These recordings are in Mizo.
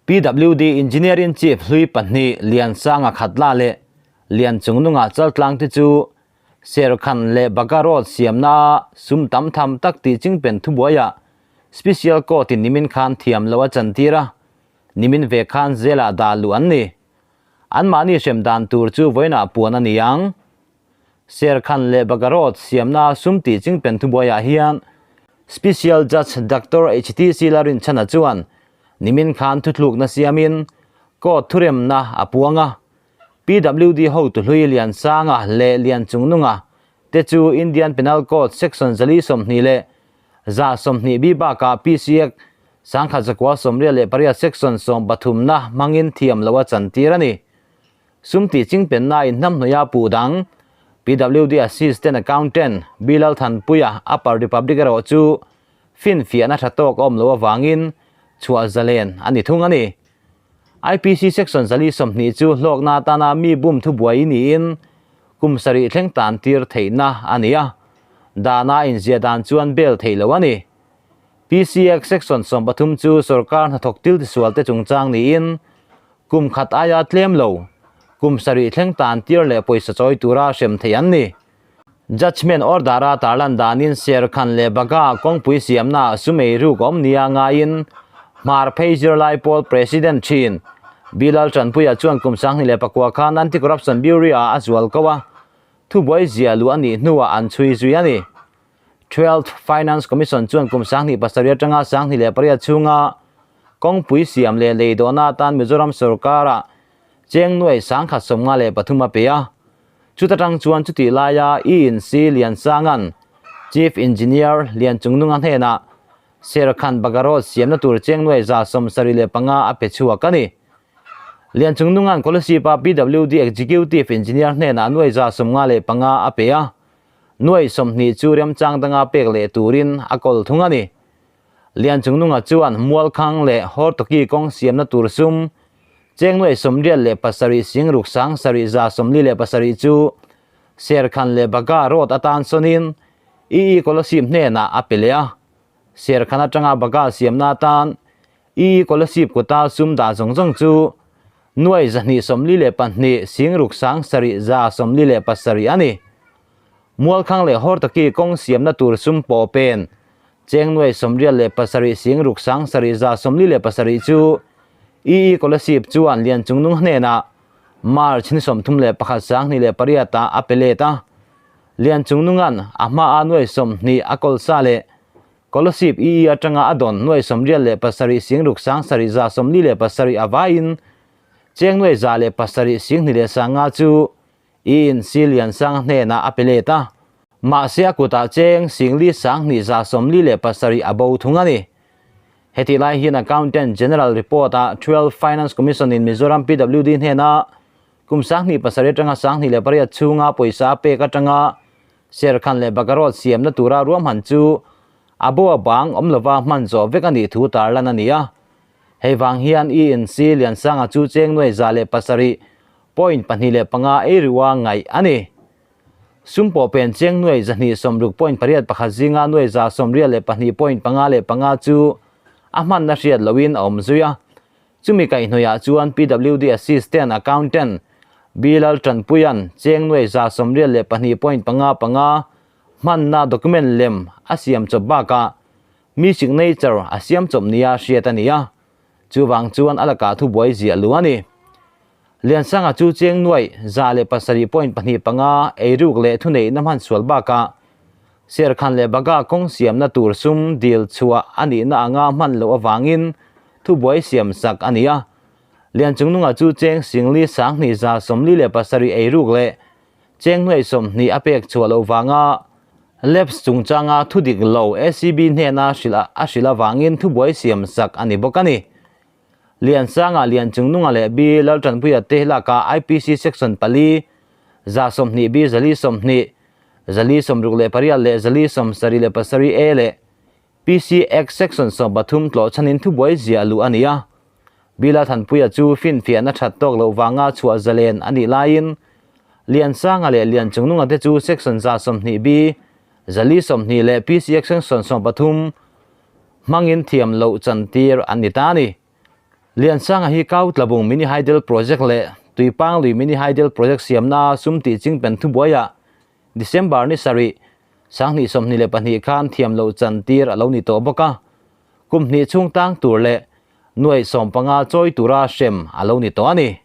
PWD Engineering Chief hlui pahnih Liansanga Khatla leh Lianchungnunga Chaltlang te chu Serkhan leh Baga Road siamna sum tam tham tak tih chingpen thubuaiah Special Court in nimin khan thiam lo a chantir a, nimin ve khan zelah dah luh an ni. Anmahni hrem dan tur chu vawiinah puan a ni ang. Serkhan leh Baga Road siamna sum tih chingpen thubuaiah hian Special Judge Doctor HTC Larinchhana chuan nimin khan thuthlukna siamin Court thuremna a puang a. PWD hotu hlui Liansanga leh Lianchungnunga te chu Indian Penal Code Section 420 leh 120 B bakah PC Act 1988 Section 13na hmangin thiam loh a chantir a ni. Sum tih chingpenna inhnamhnawih a puh dang PWD Assistant Accountant Bilal Thanpuia Upper Republic erawh chu finfiahna tha tawk a awm loh avangin chhuah zalen a ni thung a ni. IPC Section 420 chu hlawkna atana mi bum thubuai niin kum sarih thleng tan tir theihna a ni a, dana inziah dan chuan bail theih loh a ni. PC Act Section 13 chu sorkar hnathawk til tisualte chungchang niin kum khat aia tlem lo kum sarih thleng tan tir leh pawisa chawi tura hrem theih an ni. Judgement order-a tarlan danin Serkhan leh Baga kawngpui siamnaah sumei ruk awm nia ngaiin Hmar phei zirlai pawl President thin Bilal Tanpuia chuan kum 2009 khan Anti-Corruption Bureau-ah a zual ko a, thubuai zia luh a nih hnuah an chhui zui a ni. Twelfth Finance Commission chuan kum 2007 atanga 2008 chhunga kawngpui siam leh lei dawhna atan Mizoram sorkara cheng nuai 153 a pe a. Chuta tang chuan chutih laia ENC Liansanga'n Chief Engineer Lianchungnunga hnenah Serkhan Baga Road siamna tur cheng nuai 75 a pe chhuak a ni. Lianchungnunga'n Kolasib-a PWD Executive Engineer hnenah nuai 55 a pe a. Nuai 20 chu remchang danga pek leh turin a kawl thung a ni. Lianchungnunga chuan Mualkhang leh Hortoki kawng siamna tur sum cheng nuai 87 singruk sang sarih 47 chu Serkhan leh Baga Road atan sawnin EE Kolasib hnenah a pe leh a. Serkhan atanga Baga siamna atan EE Kolasib kuta sum dah zawng zawng chu nuai 242 singruk sang sarih 47 a ni. Mualkhang leh Hortoki kawng siamna tur sum pawh pen cheng nuai 87 singruk sang sarih 47 chu EE Kolasib chuan Lianchungnung hnenah March ni 31 2008 ah a pe let a. Lianchungnunga'n a hmaa nuai 20 a kawlsa leh Kolasib EE atanga a dawn nuai 87 singruk sang sarih 47 a vaiin cheng nuai 107 singhnih leh sanga chu ENC Liansanga hnenah a pe let a. Mahse a kutah cheng singli sanghnih 47 a bo thung a ni. Heti lai hian Accountant General Report ah 12 Finance Commission in Mizoram PWD hnena kum 2007 atanga 2008 chhunga pawisa a pek atanga Serkhan leh Baga Road siamna tura ruahman chu a bo a bang awm lova hman zawh vek a nih thu tarlan a ni a. Hei vang hian ENC Liansanga chu cheng nuai 107 point pahnih leh panga ei riua ngaih a ni. Sum pawh pen cheng nuai 260 point pariat pakhat zinga nuai 182 point panga leh panga chu a hmanna hriat loin a awm zui a. Chumi kaihhnawihah chuan PWD Assistant Accountant Bilal Tanpuia'n cheng nuai 182 point panga panga hmanna document lem a siam chawp bakah mi signature a siam chawp nia hriat a ni a. Chuvang chuan a lakah thubuai ziah lu a ni. Liansanga chu cheng nuai 107 point pahnih panga eiruk leh thuneihna hman sual bakah Serkhan leh Baga kawng siamna tur sum dil chhuah a nihna anga hman loh avangin thubuai siam sak a ni a. Lianchungnunga chu cheng singli sanghnih 47 eiruk leh cheng nuai 20 a pek chhuah loh vanga Labs chungchanga thudik lo ACB hnena a hrilh avangin thubuai siam sak a ni bawk a ni. Liansanga Lianchungnunga leh B Laltanpuia te laka IPC Section pali 120 B 420 468 leh 477 A leh PC Act Section 13 tlawh chhanin thubuai ziah luh a ni a. B Lalthanpuia chu finfiahna that tawk loh vanga chhuah zalen a nih laiin Liansanga leh Lianchungnunga te chu Section 120 B 420 leh PC Act Section 13 hmangin thiam loh chantir an ni ta a ni. Liansanga hi Kautlabung Mini Hydel Project leh Tuipanglui Mini Hydel Project siamna sum tih chingpen thubuaiah December ni sarih, 2022 khan thiam loh chan tir a lo ni tawh bawk a, kum hnih chhung tang tur leh nuaih 15 chawi tura hrem a lo ni tawh a ni.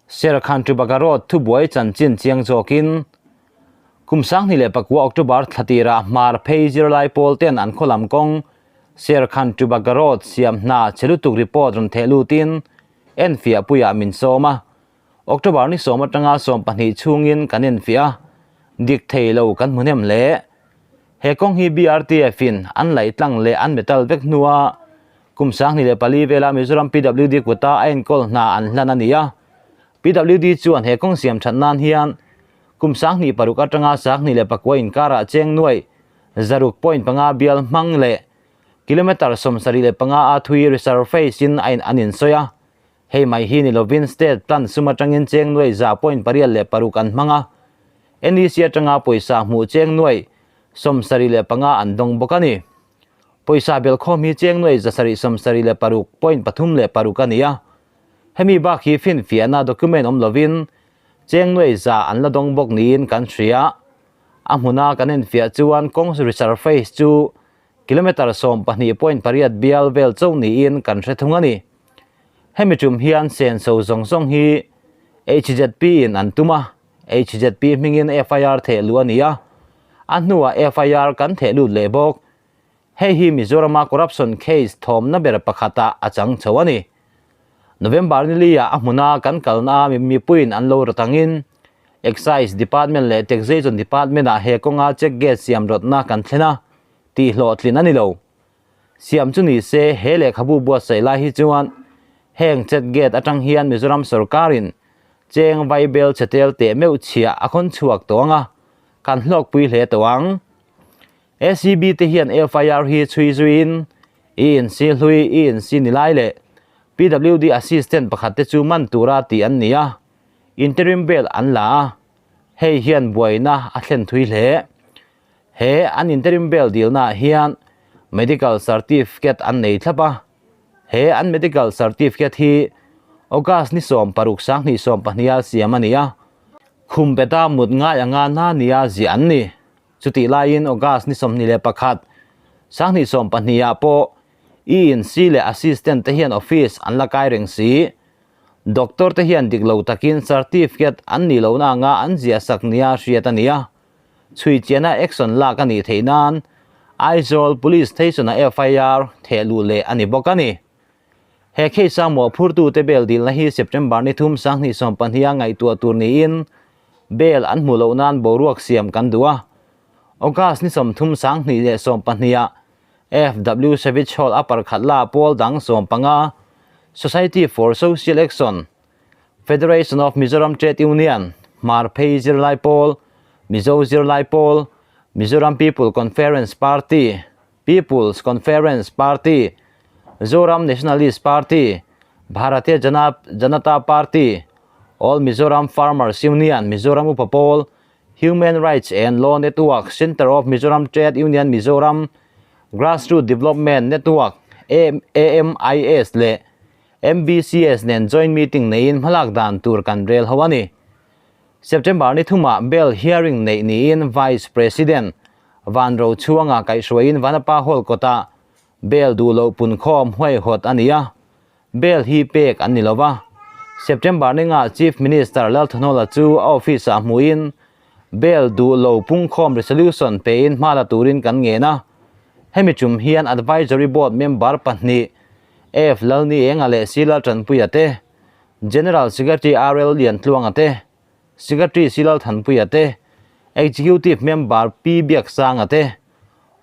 Serkhan Tubaka Road thubuai chanchin chiang zawkin kum 2009 October thla tirah hmar phei zirlai pawl ten an khawlam kawng Serkhan Tubaka Road siam hna che lutuk report rawn theh lutin enfiah puiah min sawm a, October ni sawm atanga 12 chhungin kan enfiah a, dik thei lo kan hmu hnem hle. He kawng hi BRTF in an laih tlang leh an metal vek hnua kum 2004 vela Mizoram PWD kuta a enkawl hna an hlan a ni a. PWD chuan he kawng siam that nan hian kum 2006 atanga 2009 inkarah cheng nuaih 600.5 bial hmang leh kilometre 75 a thui resurface in a an insawi a. Hei mai hi ni lovin state plan sum atangin cheng nuaih 100.86 an hmang a, NEC atanga pawisa hmuh cheng nuaih 75 an dawng bawk a ni. Pawisa belkhawm hi cheng nuaih 776.36 a ni a, hemi bak hi finfiahna document awm lovin cheng nuaih 100 an la dawng bawk niin kan hria. A hmuna kan enfiah chuan kawng resurface chu kilometre 12.8 bial vel chauh niin kan hre thung a ni. Hemi tum hian senso zawng zawng hi HZP in an tum a, HZP hmingin FIR theh luh a ni a, a hnuah FIR kan theh lut leh bawk. Hei hi Mizorama corruption case thawmna ber pakhatah a chang chho a ni. November ni liah a hmuna kan kalna a mipuiin an lo rawt angin Excise Department leh Taxation Department-ah he kawnga check gate siam rawtna kan thlen a, tihhlawhtlin a ni lo. Siam chu ni se he lehkhabu buatsaih lai hi chuan heng chet gate atang hian Mizoram sorkarin cheng vaibel chhetel teh meuh chhiah a khawn chhuak tawh ang a, kan hlawkpui hle tawh ang. ACB te hian FIR hi chhui zuiin ENC hlui, ENC ni lai leh PWD assistant pakhat te chu man tura tih an ni a, interim bail an la a, hei hian buaina a thlen thui hle. He an interim bail dilnaah hian medical certificate an nei thlap a, he an medical certificate hi August ni 16 2022 a siam a ni a, khum peta mut ngai anga na nia ziah an ni. Chutih laiin August ni 21 2022 ah pawh ENC leh assistant te hian office an la kai reng si. Doctor te hian dik lo takin certificate an nih lohna anga an ziah sak nia hriat a ni a. Chhui chiana action lak a nih theih nan Aizawl Police Station-a FIR theh luh leh a ni bawk a ni. He case-a mawhphurtute bail dilna hi September ni thum 2022 a ngaihtuah tur niin bail an hmuh loh nan boruak siam kan duh a. August ni 30 2012 ah FW Savage Hall Upper Khatla pawl dang 15 Society for Social Action Federation of Mizoram Trade Union, Hmar Phei Zirlai Pawl, Mizo Zirlai Pawl, Mizoram People Conference Party, People's Conference Party, Zoram Nationalist Party, Bharatiya Janata Party, All Mizoram Farmers Union, Mizoram Upa Pawl, Human Rights and Law Network, Centre of Mizoram Trade Union Mizoram, Grassroot Development Network, AMIS leh MBCS nen joint meeting neiin hmalak dan tur kan rel ho a ni. September ni thumah bail hearing neih niin Vice President Van Rochhuanga kaihhruaiin Vanapa Hall kawtah bail duh loh punkhawm huaihawt a ni a, bail hi pek an ni lo va. September ni ngah Chief Minister Lalthanhawla chu a office-ah hmuhin bail duh lo pungkhawm resolution pein hma la turin kan ngen a. Hemi tum hian Advisory Board member pahnih F Lalni Enga leh C Laltanpuia te, General Secretary RL Liantluanga te, Secretary C Lalthanpuia te, Executive Member P Biaksanga te,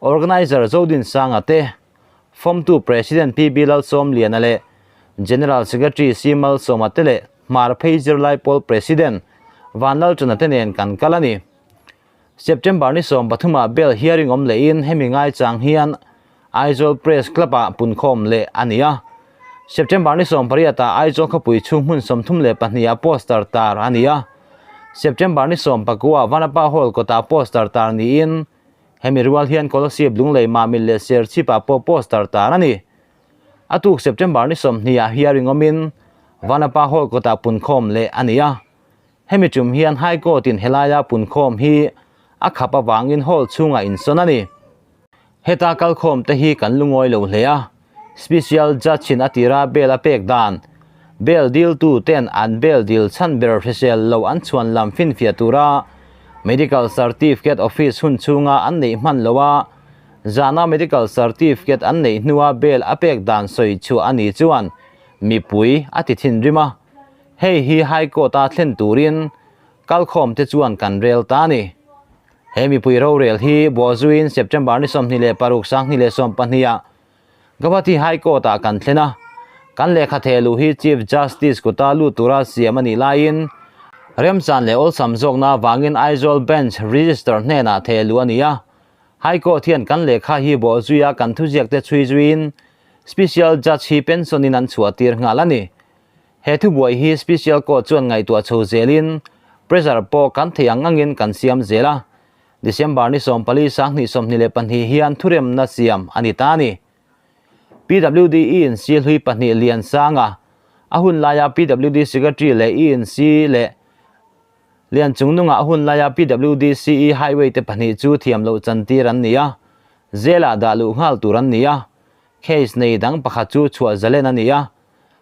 Organiser Zodinsanga te, Form 2 President PB Lalsawmliana leh General Secretary C Malsawma te leh Hmar Phei Zirlai Pawl President Vanlalṭana te nen kan kal a ni. September ni 13 ah bail hearing awm lehin hemi ngaichang hian Aizawl Press Club ah punkhawm leh a ni a. September ni 18 ah Aizawl khawpui chhung hmun 32 ah poster tar a ni a. September ni 19 ah Vanapa Hall kawtah poster tar niin hemi rual hian Kolasib Lunglei Mamil leh Serchhip ah pawh poster tar a ni. A tuk September ni 20 ah hearing awmin Vanapa Hall kawtah punkhawm leh a ni a. Hemi tum hian High Court in helaia punkhawm hi a khap avangin hall chhungah insawn a ni. Heta kalkhawm te hi kan lungawi lo hle a, Special Judge in a tira bail a pek dan, bail dil tu ten an bail dil chhan ber hrisel lo an chhuan lam finfiah tura Medical Certificate Office hun chhunga an neih hman lo a, zana Medical Certificate an neih hnua bail a pek dan sawi chhuah a ni chuan mipui a ti thinrim a, hei hi High Court a thlen turin kalkhawm te chuan kan rel ta a ni. He mipui rorel hi Bawhzuiin September ni 26 2012 ah Guwahati High Court ah kan thlen a, kan lehkha theh luh hi Chief Justice kuta lut tura siam a nih laiin remchan leh awlsam zawkna avangin Aizawl Bench Register hnenah theh luh a ni a. High Court hian kan lehkha hi Bawhzuia kan thuziakte chhui zuiin Special Judge hi pension in an chhuah tir nghal a ni. He thubuai hi Special Court chuan ngaihtuah chho zelin pressure pawh kan theih ang angin kan siam zel a, December ni 14 2022 hian thuremna siam a ni ta a ni. PWD ENC hlui pahnih Liansanga, a hun laia PWD Secretary leh ENC leh Lianchungnunga a hun laia PWD CE Highway te pahnih chu thiam loh chantir an ni a, zelah dah luh nghal tur an ni a, case nei dang pakhat chu chhuah zalen a ni a.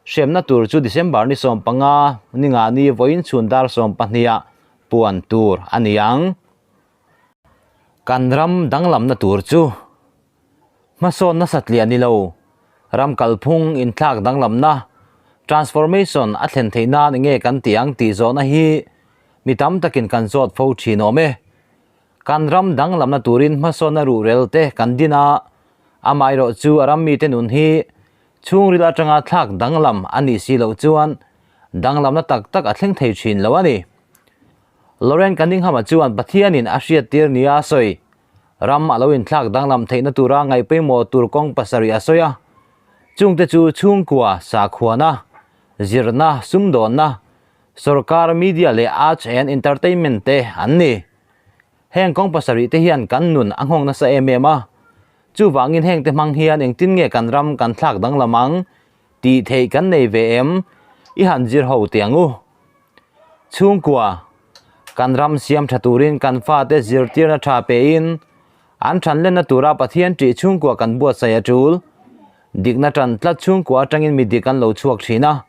Hremna tur chu December ni 15 ni nga ni vawiin chhun dar 12 ah puan tur a ni ang. Kan ram danglamna tur chu hmasawn nasa tliah ni lo, ram kalphung inthlak danglamna, transformation, a thlen theih nan enge kan tih ang tih zawhna hi mi tam takin kan zawt fo thin awm e. Kan ram danglamna turin hmasawnna ruhrel te kan din a, amaherawh chu a ram mite nun hi Chhungril atanga thlak danglam a nih si loh chuan danglamna tak tak a thleng thei thin lo a ni. Loren Cunningham-a chuan Pathianin a hriattir nia a sawi. Ram a lo inthlak danglam theihna tura ngaih pawimawh tur kawng pasarih a sawi a. Chungte chu chhungkua, sakhuana, zirna, sumdawnna, sawrkar, media leh arts and entertainment te an ni. Heng kawng pasarih te hian kan nun a nghawng nasa em em a. Chuvangin hengte hmang hian engtin nge kan ram kan thlak danglam ang tih theih kan nei ve em? I han zir ho teh ang u. Chhungkua, kan ram siam tha turin kan fate zirtirna tha pein an thanlenna tura Pathian ṭih chhungkua kan buatsaih a ṭul. Dikna ṭan tlat chhungkua aṭangin mi dik an lo chhuak ṭhin a.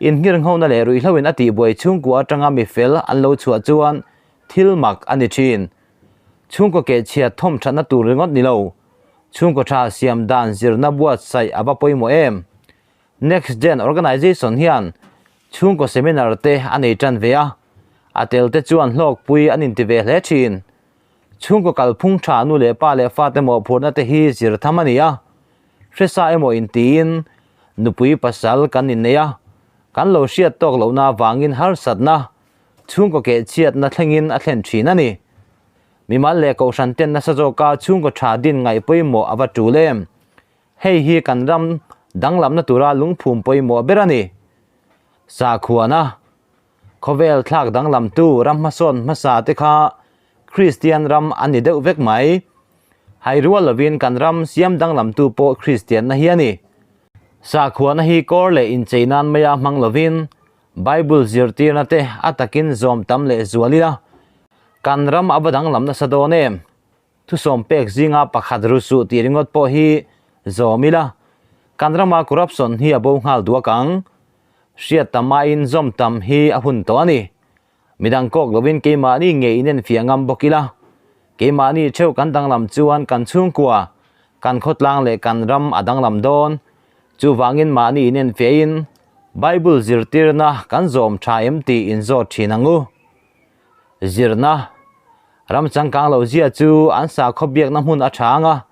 Inngirnghona leh ruihhloin a tihbuai chhungkua aṭanga mi fel an lo chhuah chuan thil mak a ni ṭhin. Chhungkaw kehchhiat thawm thatna tur ringawt ni lo, chhungkaw tha siam dan zirna buatsaih a va pawimawh em? Next Gen Organization hian chhungkaw seminar te a nei tan ve a, a tel te chuan hlawkpui an inti ve hle thin. Chhungkaw kalphung tha nu leh pa leh fate mawhphurhna te hi zir tham a ni a, hresa emaw intiin nupui pasal kan innei a, kan lo hriat tawk lohna avangin harsatna Chhungkaw kehchhiatna thlengin a thlen thin a ni. Mimal leh kohhran ten nasa zawka chhungkaw tha din ngaih pawimawh a va tul em? Hei hi kan ram danglamna tura lungphum pawimawh ber a ni. Sakhuana, khawvel thlak danglamtu ram hmasawn hmasa te kha Kristian ram a ni deuh vek mai. Hai rual lovin kan ram siam danglamtu pawh Kristianna hi a ni. Sakhuana hi kawr leh inchei nan maia hmang lovin Bible zirtirna te a takin zawm tam leh zual ila, kan ram a va danglam nasa dawn em? Thusawm pek zinga pakhat ru suh tih ringawt pawh hi zawm ila, kan rama corruption hi a bo nghal duak ang. Hriat tam aiin zawm tam hi a hun tawh a ni. Midang kawk lovin keimahni nge inenfiah ngam bawk ila, keimahni theuh kan danglam chuan kan chhungkua, kan khawtlang leh kan ram a danglam dawn. Chuvangin mahni inenfiahin Bible zirtirna kan zawm tha em tih inzawt thin ang u. Zirna, Ram changkang lo zia chu an sakhaw biakna hmun a tha ang a,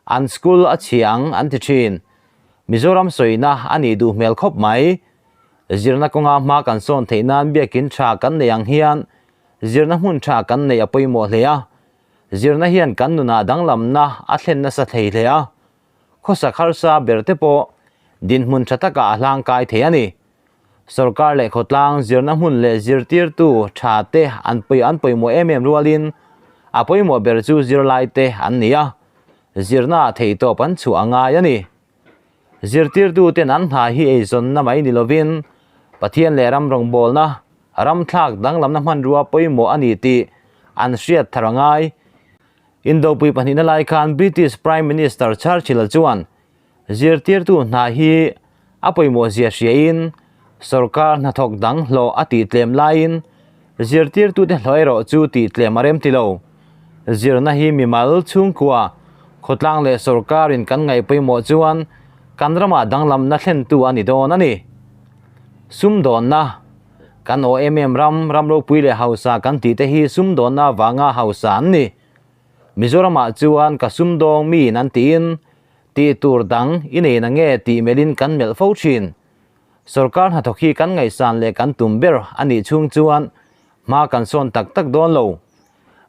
an school a chhia ang an ti thin. Mizoram sawina a nih duh hmel khawp mai. Zirna kawnga hma kan sawn theih nan biakin tha kan neih ang hian zirna hmun tha kan neih a pawimawh hle a. Zirna hian kan nunah danglamna a thlen nasa thei hle a. Khawsak harsa ber te pawh dinhmun tha takah a hlangkai thei a ni. Sorkar leh khawtlang zirna hmun leh zirtirtu tha te an pawi an pawimawh em em rualin a pawimawh ber chu zirlai te an ni a, zirna ah theihtawp an chhuah a ngai a ni. Zirtirtuten an hna hi eizawnna mai ni lovin Pathian leh ram rawngbawlna, ram thlak danglamna hmanrua pawimawh a ni tih an hriat thar a ngai. Indopui pahnihna lai khan British Prime Minister Churchill-a chuan zirtirtu hna hi a pawimawh zia hriain sorkar hnathawk dang hlawh a tih tlem laiin zirtirtute hlawh erawh chu tih tlem a rem ti lo. Zirna hi mimal, chhungkua, khawtlang leh sorkarin kan ngaih pawimawh chuan kan ramah danglamna thlentu a ni dawn a ni. Sumdawnna, Kan aw em em ram, ram ropui leh hausa kan tih te hi sumdawnna avanga hausa an ni. Mizoramah chuan ka sumdawng miin an tiin, tih tur dang i nei na nge tih melhin kan melh fo thin. Sorkar hnathawk hi kan ngaihsan leh kan tum ber a nih chhung chuan hma kan sawn tak tak dawn lo.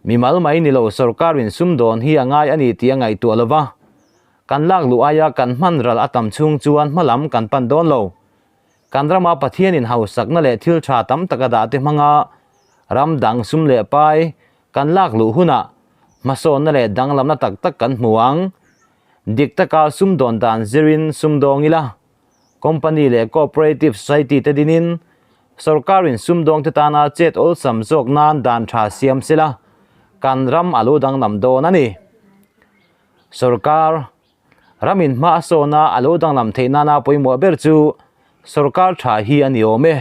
Mimal mai ni lo sorkarin sumdawn hi a ngai a ni tih a ngaihtuah lo va, kan lak luh aia kan hman ral a tam chhung chuan hma lam kan pan dawn lo. Kan rama Pathianin hausakna leh thil tha tam tak a dah te hmanga ram dang sum leh pai kan lak luh hunah hmasawnna leh danglamna tak tak kan hmu ang. Dik taka sumdawn dan zirin sumdawng ila, company leh cooperative society te dinin sorkarin sumdawngte tana chet awlsam zawk nan dan tha siam sela kan ram a lo danglam dawn a ni. Sorkar ramin hma a sawna a lo danglam theih nana pawimawh ber chu sorkar tha hi a ni awm e.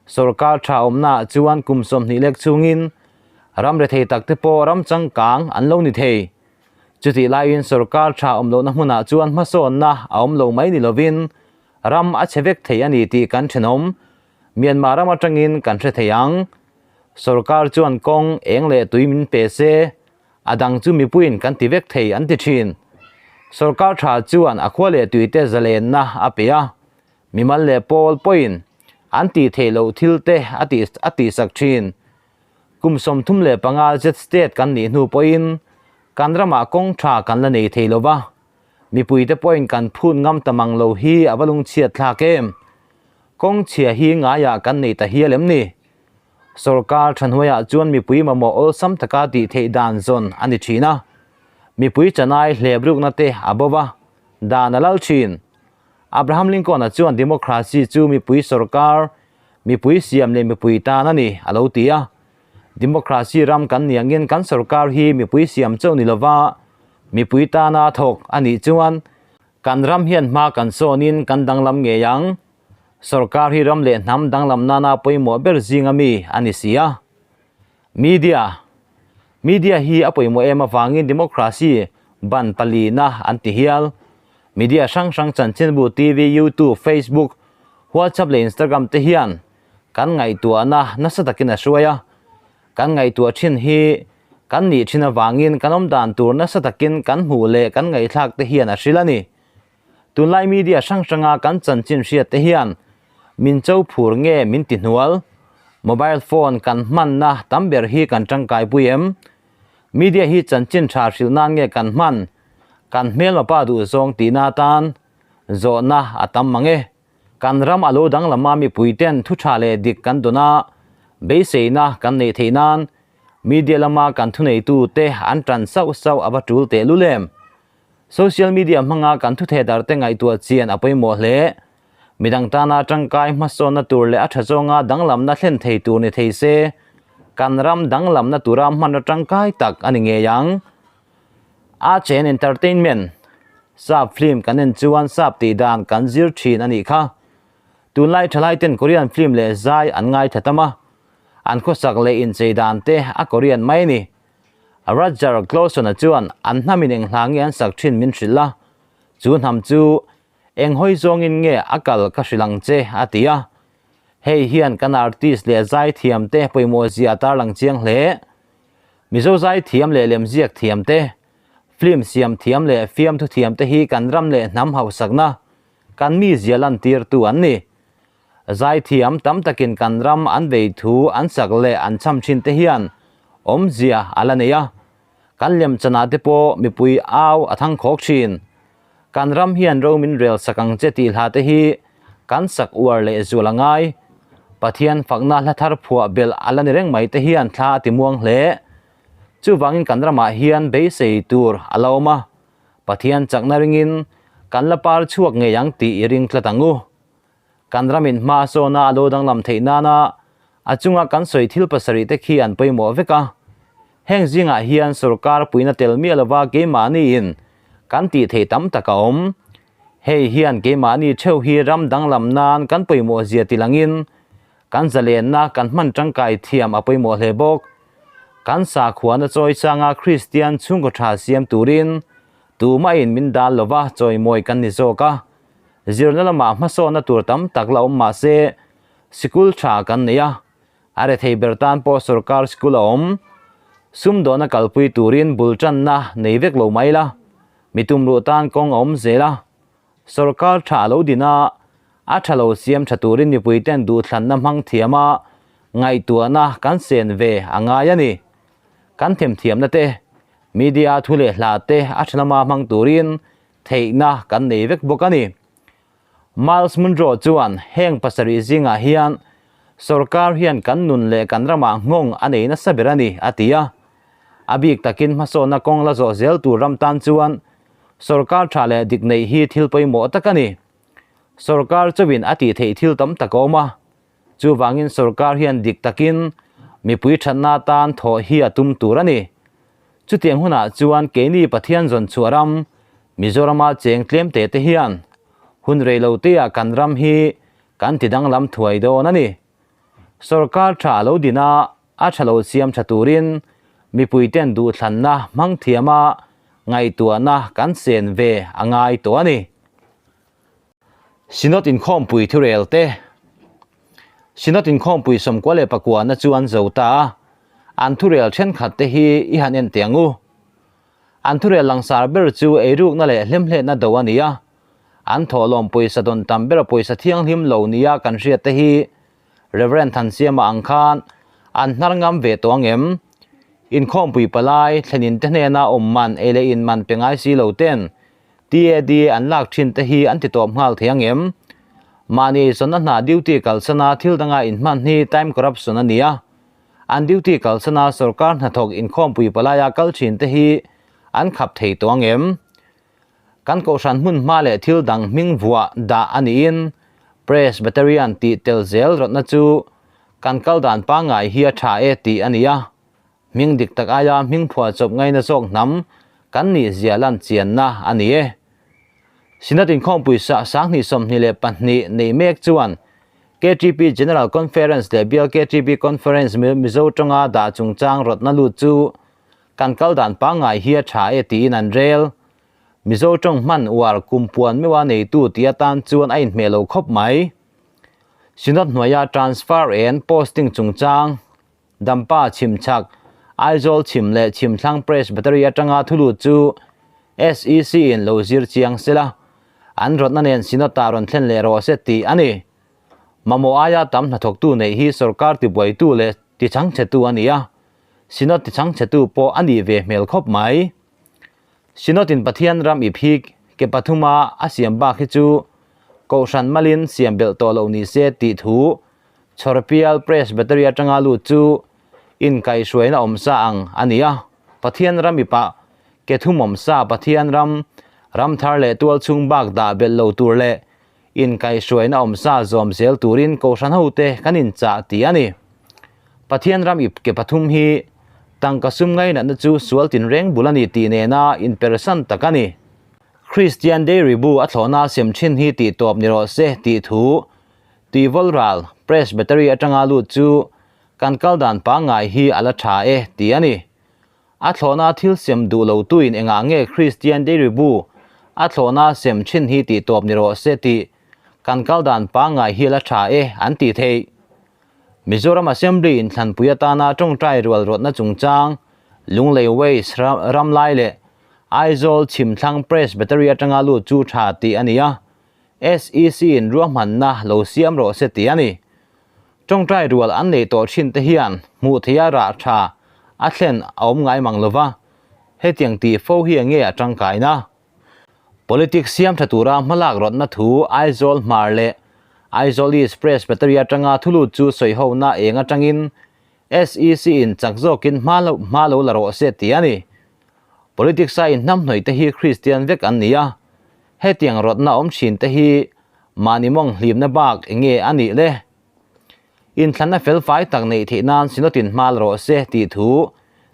Sorkar tha awmnaah chuan kum 20 lek chungin ram rethei tak te pawh ram changkang an lo ni thei. Chutih laiin sorkar tha awm lohna hmunah chuan hmasawnna a awm lo mai ni lovin ram a chhe vek thei a ni tih kan thenawm Myanmar ram atangin kan hre thei ang. Sorkar chuan kawng eng leh tui min pe se, a dang chu mipuiin kan ti vek thei an ti thin. Sorkar tha chuan a khua leh tuite zalenna a pe a, mimal leh pawl pawhin an tih theih loh thil te a tih a tihsak thin. Kum 35 zet state kan nih hnu pawhin kan ramah kawng tha kan la nei thei lo va, mipuite pawhin kan phut ngam ta mang lo hi a va lungchhiat thlak em? Kawng chhia hi ngaiah kan nei ta hial em ni? Sorkar thahnuaiah chuan mipui mamawh awlsam taka tih theih dan zawn a ni thin a, mipui chanai hlep rukna te a bo va, dan a lal thin. Abraham Lincoln-a chuan democracy chu mipui sorkar, mipui siam leh mipui tan a ni, a lo ti a. Democracy ram kan ni angin kan sorkar hi mipui siam chauh ni lova mipui tana thawk a nih chuan kan ram hian hma kan sawnin kan danglam ngei ang. Sorkar hi ram leh hnam danglam nana pawimawh ber zinga mi a ni si a. Media Media hi a pawimawh em avangin democracy ban palina an ti hial. Media hrang hrang chanchinbu, TV, YouTube, Facebook, WhatsApp leh Instagram te hian kan ngaihtuahna nasa takin a hruai a. Kan ngaihtuah thin hi kan nih thin avangin kan awmdan tur nasa takin kan hmuh leh kan ngaihthlak te hian a hrilh a ni. Tunlai media hrang hranga kan chanchin hriat te hian min cho phur nge min ti hnual? Mobile phone kan hmanna tam ber hi kan tangkaipui em? Media hi chanchin tha hrilh nan nge kan hman? Kan hmelma pa duh zawng tihna atan zawhna a tam mang e. Kan ram a lo danglama mipui ten thu tha leh dik kan dawn a, beiseina kan neih theih nan media lama kan thuneitu te an tan sauh sauh a va tul tehlul em? Social media hmanga kan thutheh darte ngaihtuah chian a pawimawh hle. Midang tana tangkai hmasawnna tur leh a tha zawnga danglamna thlen thei tur ni thei se, kan ram danglamna tura hmanraw tangkai tak a ni ngei ang. Arts and Entertainment, Sap film kan en chuan sap tih dan kan zir thin a nih kha. Tunlai thalaiten Korean film leh zai an ngaithla tam a, an khawsak leh inchei dan te a Korean mai a ni. Rutger Clawson-a chuan an hnamin eng hla nge an sak thin min hrilh a, chu hnam chu eng hawi zawngin nge a kal ka hrilh ang che a ti a. Hei hian kan artist leh zaithiam te pawimawh zia a tarlang chiang hle. Mizo zaithiam leh lemziak thiam te, film siam thiam leh fiamthu thiam te hi kan ram leh hnam hausakna, kan mizia lantirtu an ni. Zaithiam tam takin kan ram an vei thu an sak leh an cham thin te hian awmzia a la nei a, kan lemchanah te pawh mipui au a thang khawk thin. Kan ram hian ro min rel sak ang che tih hla te hi kan sak uar leh zual a ngai. Pathian fakna hla thar phuah belh a la ni reng mai te hian thla a ti muang hle. Chuvangin kan ramah hian beisei tur a la awm a, Pathian chakna ringin Kan la par chhuak ngei ang tih i ring tlat ang u. Kan ramin hma sawna a lo danglam theih nana a chunga kan sawi thil pasarih te khi an pawimawh vek a. Heng zingah hian sorkar puina tel miah lova keimahniin kan tih theih tam tak a awm. Hei hian keimahni theuh hi ram danglam nan kan pawimawh zia tilangin kan zalenna kan hman tangkai thiam a pawimawh hle bawk. Kan sakhuana chawi changa Kristian chhungkaw tha siam turin tumahin min dal lova chawimawi kan ni zawk a. Zirna lamah hmasawnna tur tam tak la awm mah se sikul tha kan nei a, a rethei ber tan pawh sorkar sikul a awm. Sumdawhna kalpui turin bul tanna nei vek lo mai la, mi tumruh tan kawng a awm zel a. Sorkar tha a lo din a, a tha lo siam tha turin mipuiten duhthlanna hmang thiam a, ngaihtuahna kan sen ve a ngai a ni. Kan themthiamna te, media thu leh hla te a tha lama hmang turin theihna kan nei vek bawk a ni. Myles Munroe chuan heng pasarih zingah hian sorkar hian kan nun leh kan ramah nghawng a nei nasa ber a ni, a ti a. A bik takin hmasawnna kawng la zawh zel tur ram tan chuan sorkar tha leh dik neih hi thil pawimawh tak a ni. Sorkar chauhin a tih theih thil tam tak a awm a, chuvangin sorkar hian dik takin mipui thatna tan thawh hi a tum tur a ni. Chutiang hunah chuan keini Pathian zawn chhuah ram Mizorama cheng tlem te te hian hun rei lo teah kan ram hi kan ti danglam thuai dawn a ni. Sorkar tha a lo din a, a tha lo siam tha turin mipuiten duhthlanna hmang thiama ngaihtuahna kan sen ve a ngai tawh a ni. Synod inkhawmpui thurel te Synod inkhawmpui 99 na chu an zo ta a, an thurel thenkhat te hi i han en teh ang u. An thurel langsar ber chu eirukna leh hlemhletna do a ni a, an thawhlawm pawisa dawn tam ber pawisa thianghlim lo nia kan hriat te hi Rev. Thansiama ang khan an hnar ngam ve tawh ang em? Inkhawmpui palai thlenin te hnena awm man ei leh in man pe ngai si lo ten TAD an lak thin te hi an ti tawp nghal thei ang em? Mahni eizawnna hna duty kalsana thil danga inhman hi time corruption a ni a, an duty kalsana sorkar hnathawk inkhawmpui palaia kal thin te hi an khap thei tawh ang em? Kan kohhran hmun hma leh thil dang hming vuah dah a niin Presbyterian tih tel zel rawtna chu kan kal dan pangngai hi a tha e tih a ni a. Hming dik tak aia hming phuah chawp ngaina zawk hnam kan nih zia lan chianna a ni e. Synod inkhawmpui sa 2022 nei mek chuan KTP General Conference leh Bial KTP Conference Mizo tawnga dah chungchang rawtna lut chu kan kal dan pangngai hi a tha e tiin an rel. Mizo tawng hman uar kum puan meuha neitu tih atan chuan a inhmeh lo khawp mai. Synod hnuaia transfer and posting chungchang Dampa chhimchhak, Aizawl chhim leh chhimthlang Presbytery atanga thulut chu SEC in lo zir chiang sela, an rawtna nen Synod-ah rawn thlen leh rawh se tih a ni. Mamawh aia tam hnathawktu neih hi sorkar tibuaitu leh tichangchhetu a ni a, Synod tichangchhetu pawh a nih ve hmel khawp mai. Synod-in Pathian ram ip hi ke pathuma a siam bak hi chu Kohhran malin siam belh tawh loh ni se tih thu Chhawrpial Presbytery atanga lut chu inkaihhruaina awm sa ang a ni a, Pathian ram ipah ke thum awm sa Pathian ram, ram thar leh tual chhung bak dah belh lo tur leh inkaihhruaina awm sa zawm zel turin Kohhran hote kan inchah tih a ni. Pathian ram ip ke pathum hi tangka sum ngainatna chu sual tinreng bul a ni tih nena inpersan tak a ni. Christian Dairy bu a thlawhna sem thin hi tih tawp ni rawh se tih thu Tuivawl ral Presbytery atanga lut chu kan kal dan pangngai hi a la tha e tih a ni. A thlawhna thil sem duh lo tuin engah nge Christian Dairy bu a thlawhna sem thin hi tih tawp ni rawh se tih kan kal dan pangngai hi a la tha e an tih theih. Mizoram Assembly inthlanpui atana tawngtai rual rawtna chungchang Lunglei Waste Ramlai leh Aizawl Chhimthlang Presbytery atanga lut chu tha tih a ni a. SEC in ruahmanna lo siam rawh se tih a ni. Tawngtai rual an nei tawh thin te hian hmuh theia rah tha a thlen a awm ngai mang lova, hetiang tih fo hi enge a tangkaina? Politics siam tha tura hmalak rawtna thu Aizawl Hmar leh Aizawl East Presbytery atanga thulut chu sawihona eng atangin SEC in chak zawkin hma lo la rawh se tih a ni. Politics a inhnamhnawih te hi Kristian vek an ni a. Hetiang rawtna awm thin te hi mahni mawng hlimna bak enge a nih le? Inthlanna felfai tak neih theih nan Synod-in hma la rawh se tih thu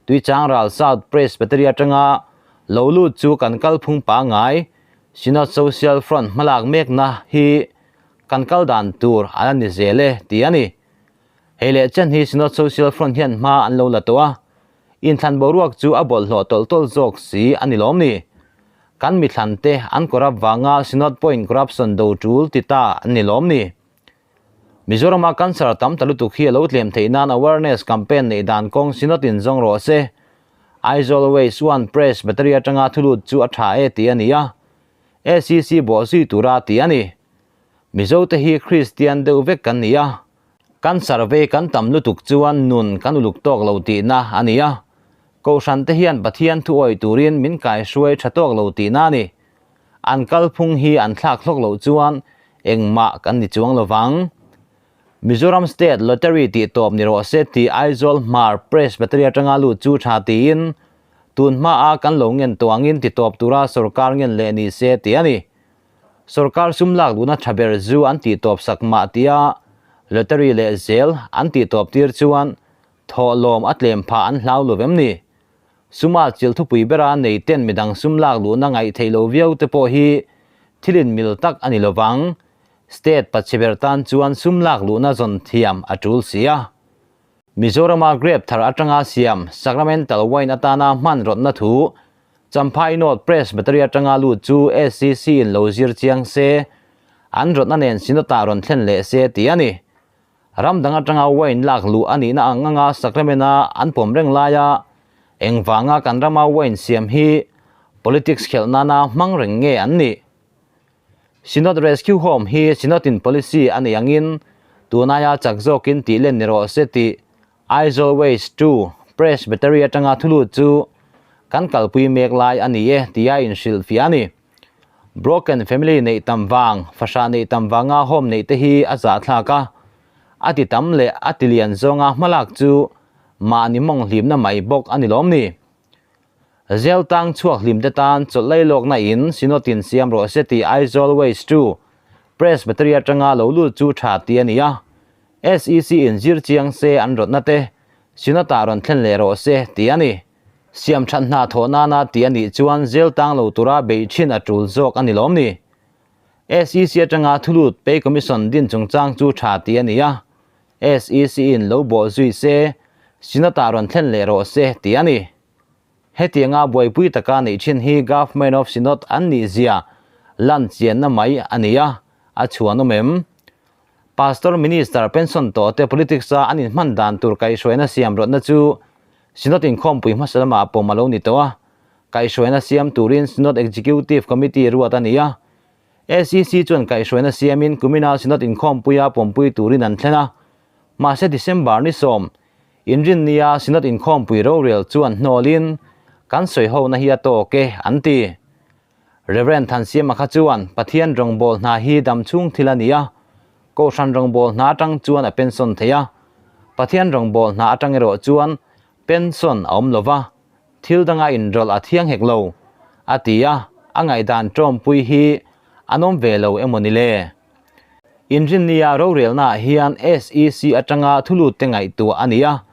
Tuichangral South Presbytery atanga lo lut chu kan kalphung pangngai Synod Social Front hmalak mekna hi kan kal dan tur a la ni zel e tih a ni. Hei leh chen hi Synod Social Front hian hma an lo la tawh a, inthlan boruak chu a bawlhhlawh tawlh tawlh zawk si a ni lawm ni? Kan mithlan te an corrupt vanga Synod pawhin corruption do tul ti ta an ni lawm ni? Mizorama cancer tam ta lutuk hi a lo tlem theih nan awareness campaign neih dan kawng Synod in zawng rawh se. Aizawl Waste One Press battery atanga thulut chu a tha e tih a ni a, SEC bawhzui tura tih a ni. Mizo te hi Kristian deuh vek kan ni a, cancer vei kan tam lutuk chuan nun kan uluk tawk lo tihna a ni a, Kohhran te hian Pathian thu awih turin min kaihruai tha tawk lo tihna a ni. An kalphung hi an thlak hlawk loh chuan engmah kan ni chuang lo vang. Mizoram State Lottery tih tawp ni rawh se tih Aizawl Hmar Presbytery atanga lut chu tha tiin tun hmaa kan lo ngen tawh angin ti tawp tura sorkar ngen leh ni se tih a ni. Sorkar sum lak duhna tha ber zu an tih tawp sak mah tia Lottery leh zel an tih tawp tir chuan thawhlawm a tlem phah an hlau lo vem ni? Suma chil thupui bera nei ten midang sum lak luhna ngaih theih lo viau te pawh hi thil in mil tak a ni lovang. State pachhe ber tan chuan sum lak luhna zawn thiam a tul si a. Mizorama grape thar atanga siam sacramental wine atana hman rawtna thu Champhai North Presbytery atanga lut chu SCC in lo zir chiang se, an rawtna nen Synod-ah rawn thlen leh se tih a ni. Ram dang atanga wine lak luh a nihna ang anga sacrament-a an pawm reng laia engvanga kan rama wine siam hi politics khelh nana hmang reng nge an nih? Synod Rescue Home hi Synod-in policy a nei angin tunaia chak zawkin tih len ni rawh se tih Aizawl Waste to Presbytery atanga thulut chu kan kalpui mek lai a ni e tia inhrilhfiah a ni. Broken family neih tam vang, fahrah neih tam vanga home neih te hi a zahthlak a, a ti tam leh a ti lian zawnga hmalak chu mahni mawng hlimna mai bawk a ni lawm ni. Zel tang chhuak hlim te tan chawlh lei lawkna in Synod in siam rawh se tih Aizawl Waste to Presbytery atanga lo lut chu tha tih a ni a, SEC in zir chiang se an rawtna te Synod ah rawn thlen leh rawh se tih a ni. Siam that hna thawh nana tih a nih chuan zel tang lo tura beih thin a tul zawk a ni lawm ni? SEC atanga thulut Pay Commission din chungchang chu tha tih a ni a, SEC in lo bawh zui se, Synod-ah rawn thlen leh rawh se tih a ni. Hetianga buaipui taka neih thin hi Government of Synod an nih zia lan chianna mai a ni a, a chhuanawm em? Pastor Minister pension tawh te politics a an inhman dan tur kaihhruaina siam rawtna chu Synod inkhawmpui hmasa lamah pawm a lo ni tawh a, kaihhruaina siam turin Synod Executive Committee ruat a ni a. SEC chuan kaihhruaina siamin kumina Synod inkhawmpuia pawmpui turin an thlen a. Mahse December ni sawm, Inrinnia Synod inkhawmpui rorel chuan hnawlin kan sawihona hi a tawk e an ti. Rev. Thansiama kha chuan Pathian rawngbâwl hna hi dam chhung thil a ni a, Kohhran rawngbâwl hna atang chuan a pension thei a, Pathian rawngbâwl hna atang erawh chuan pension a awm lo va, thil danga inrawlh a thiang hek lo, a ti a, a ngaihdan ṭawmpui hi an awm ve lo emaw ni le? Inrinnia rorelnaah hian SEC atanga thulutte ngaihtuah a ni a,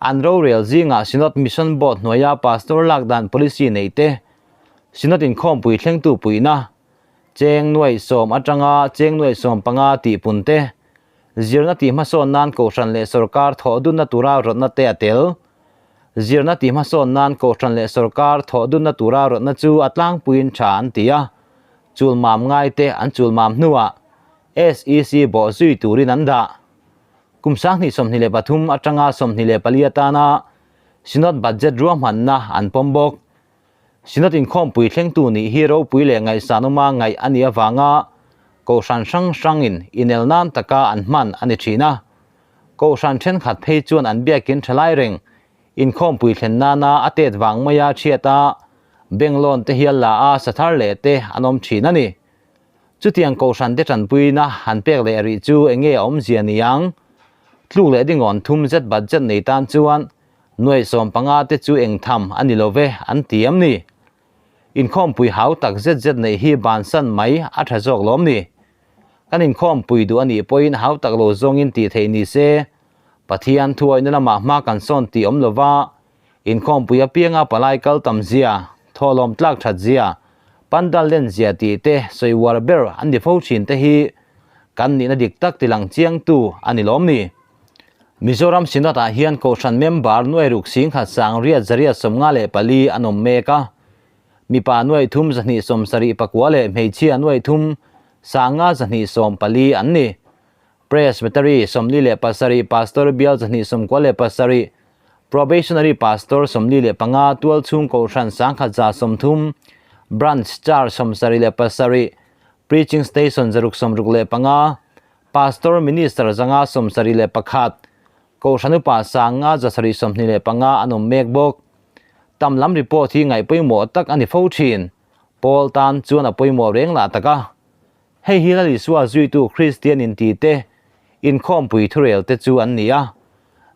an rorel zingah Synod Mission Board hnuaia Pastor lak dan policy neite, Synod inkhawmpui thlengtu puihna, cheng nuaih sawm atanga cheng nuaih sawm panga tih pun te, zirna tih hmasawn nan kohhran leh sorkar thawh dunna tura rawtna te a tel. Zirna tih hmasawn nan kohhran leh sorkar thawh dunna tura rawtna chu a tlangpuiin tha an ti a, chulmam ngai te an chulmam hnuah SEC bawh zui turin an dah. Kum 2023 atanga 24 atana Synod budget ruahmanna an pawm bawk. Synod inkhawmpui thlengtu nih hi ropui leh ngaihsanawma ngaih a nih avanga Kohhran hrang hrangin inel nan taka an hman a ni thin a. Kohhran thenkhat phei chuan an biakin tha lai reng inkhawmpui thlen nana a tet vang maia chhiat a, benglawn te hial la a sathar leh te an awm thin a ni. Chutiang Kohhran te tanpuina han pek leh rih chu enge a awmzia ni ang? Tluk leh dingawn thum zet budget nei tan chuan Nuaih 15 te chu eng tham a ni lo ve an ti am ni. Inkhawmpui hau tak zet zet neih hi bansan mai a tha zawk lawm ni? Kan inkhawmpui duh a nih pawhin hau tak lo zawngin tih theih ni se, Pathian thuawihna lamah hma kan sawn tih awm lova, inkhawmpui apianga palai kal tam zia, thawhlawm tlak that zia, pandal len zia tih te sawi uar ber an ni fo thin te hi kan nihna dik tak tilang chiangtu a ni lawm ni? Mizoram Synod ah hian Kohhran member nuai ruk singkhat sang riat zariat 54 an awm mek a. Mipa nuai thum 274 leh hmeichhia nuai thum sanga 214 an ni. Presbytery 47 Pastor bial 297 Probationary Pastor 45 tualchhung Kohhran 1130 Branch Church 77 Preaching Station 665 Pastor Minister 571, Kohhran upa 5,725 an awm mek bawk. Tam lam report hi ngaih pawimawh tak a ni fo thin. Paul tan chuan a pawimawh reng lah tak a. Hei hi Lal Isua zuitu Kristian inti te, inkhawmpui thurel te chu an ni a.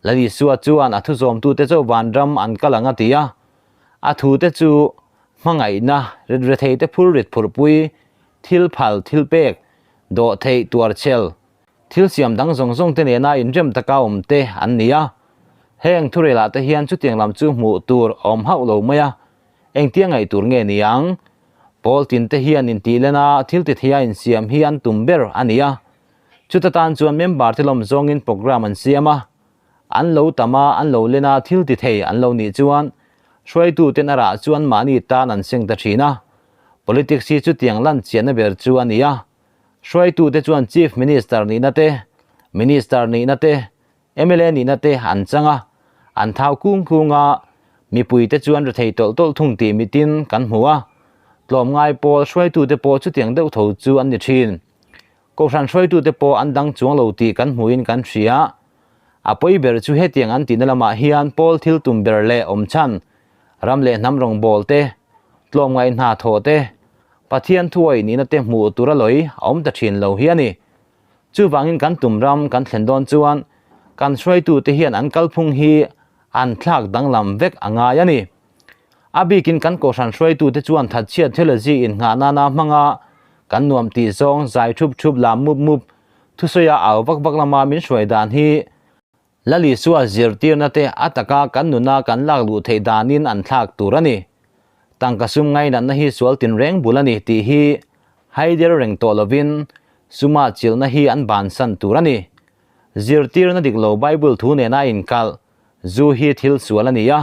Lal Isua chuan a thuzawmtute chu vanram an kal ang a ti a. A thute chu hmangaihna, retheite phurrit phurhpui, thil phal, thil pek, dawh theih tuar chel, thil siam dang zawng zawng te nena inrem taka awm te an ni a. Heng thurelah te hian chutiang lam chu hmuh tur a awm hauh lo mai a, engtia ngaih tur nge ni ang? Pawl tin te hian intih lena thil ti theia insiam hi an tum ber a ni a. Chuta tan chuan member te lawm zawngin programme an siam a, an lo tam a, an lo len a, thil ti thei an lo nih chuan hruaitu ten a rah chuan mahni tan an seng ta thin a. Politics hi chutiang lan chiahna ber chu a ni a. Hruaitute chuan Chief Minister nihna te, Minister nihna te, mla nihna te an chang a, an thau kung kung a, mipuite chuan rethei tawlh tawlh thung tih mitin kan hmu a. Tlawmngai pawl hruaitute pawh chutiang deuh tho chu an ni thin. Kohhran hruaitute pawh an dang chuang lo tih kan hmuin kan hria. A pawi ber chu hetiang an tihna lamah hian pawl thil tum ber leh awm chhan, ram leh hnam rawngbawl te, tlawmngaih hna thawh te, Pathian thuawih nihna te hmuh tur a lawi a awm ta thin lo hi a ni. Chuvangin kan tum ram kan thlen dawn chuan kan hruaitute hian an kalphung hi an thlak danglam vek a ngai a ni. A bikin kan kohhran hruaitute chuan thatchhiat theology innghah nana hmanga kan nuam tih zawng zai thup thup lam mup mup thusawi-a au vak vak lama min hruai dan hi Lal Isua zirtirna te a taka kan nuna kan lak luh theih danin an thlak tur a ni. Tangka sum ngainatna hi sual tinreng bul a ni tih hi haider reng tawh lovin suma chilhna hi an bansan tur a ni. Zirtirna dik lo Bible thu nena inkalh zu hi thil sual a ni a,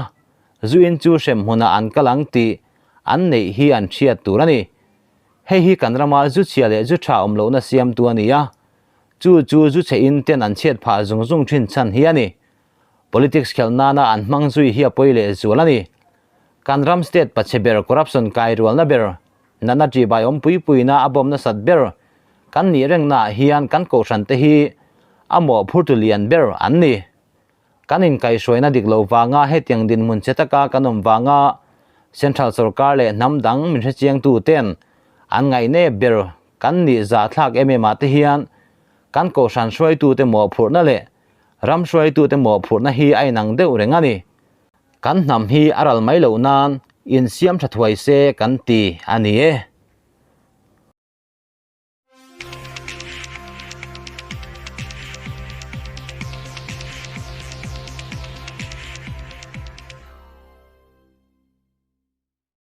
zu in chu hrem hmunah an kal ang tih an neih hi an hriat tur a ni. Hei hi kan rama zu chhia leh zu tha awm lohna siamtu a ni a, Chu chu zu chhe in ten an chhiat phah zung zung thin chhan hi a ni. Politics khelh nana an hmang zui hi a pawi leh zual a ni. Kan ram state pachhe ber corruption kai rualna ber, natna ṭihbai awm pui puina a bawm nasat ber kan nih rengnaah hian kan kohhran te hi a mawhphurtu lian ber an ni. Kan inkaihhruaina dik lo vanga hetiang dinhmun che taka kan awm vanga Central sorkar leh hnam dang min hrechiangtu ten an ngaihnep ber kan nih zahthlak em em ah te hian kan kohhran hruaitute mawhphurhna leh ram hruaitute mawhphurhna hi a inang deuh reng a ni. Kan hnam hi a ral mai loh nan insiam tha thuai se kan ti a ni e.